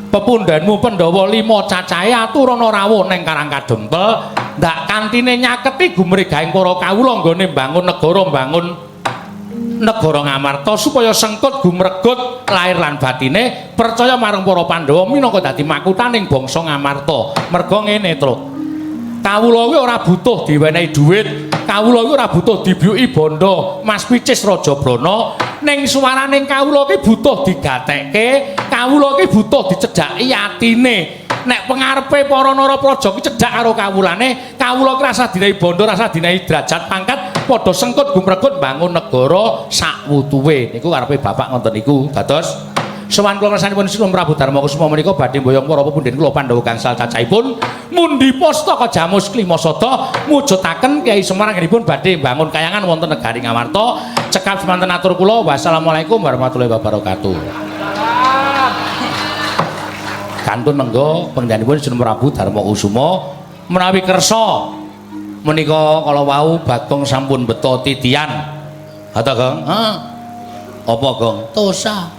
Pepundhenmu Pandhawa 5 cacahe aturana rawuh ning Karang Kadempel, ndak kantine nyaketi gumregahing para kawula nggone mbangun negara, mbangun negara Ngamarta supaya sengkut gumregut lahir lan batine percaya marang para Pandhawa minangka dadi makutaning bangsa Ngamarta. Merga ngene, Truk. Kawula kuwi ora butuh diwenehi dhuwit, kawula kuwi ora butuh dibiyuki bondo Mas Picis Raja Brana, ning suwaraning kawula ki butuh digatekke, kawula ki butuh dicedhaki atine. Nek pengarepe para narapraja ki cedhak karo kawulane, kawula ki rasa dinehi bondo, rasa dinehi derajat pangkat, padha sengkut gumregut bangun negara sakwutuwe. Niku karepe bapak ngoten niku. Dados sowan kula ngersanipun Sinun Prabu Darma Kusuma menika badhe mboyong para pepundhen kula Pandhawa gangsal cacahipun mundi pustaka Jamus Klimasada mujudaken Kyai Semar anggenipun badhe mbangun kayangan wonten negari Ngamarta. Cekap semanten atur kula. Wassalamualaikum warahmatullahi wabarakatuh. Kantun nengga panjenenganipun Sinun Prabu Darma Kusuma menawi kersa menika kala wau Bagong sampun beto titian. Ha ta, Gong? Ha. Apa, Gong? Tosa.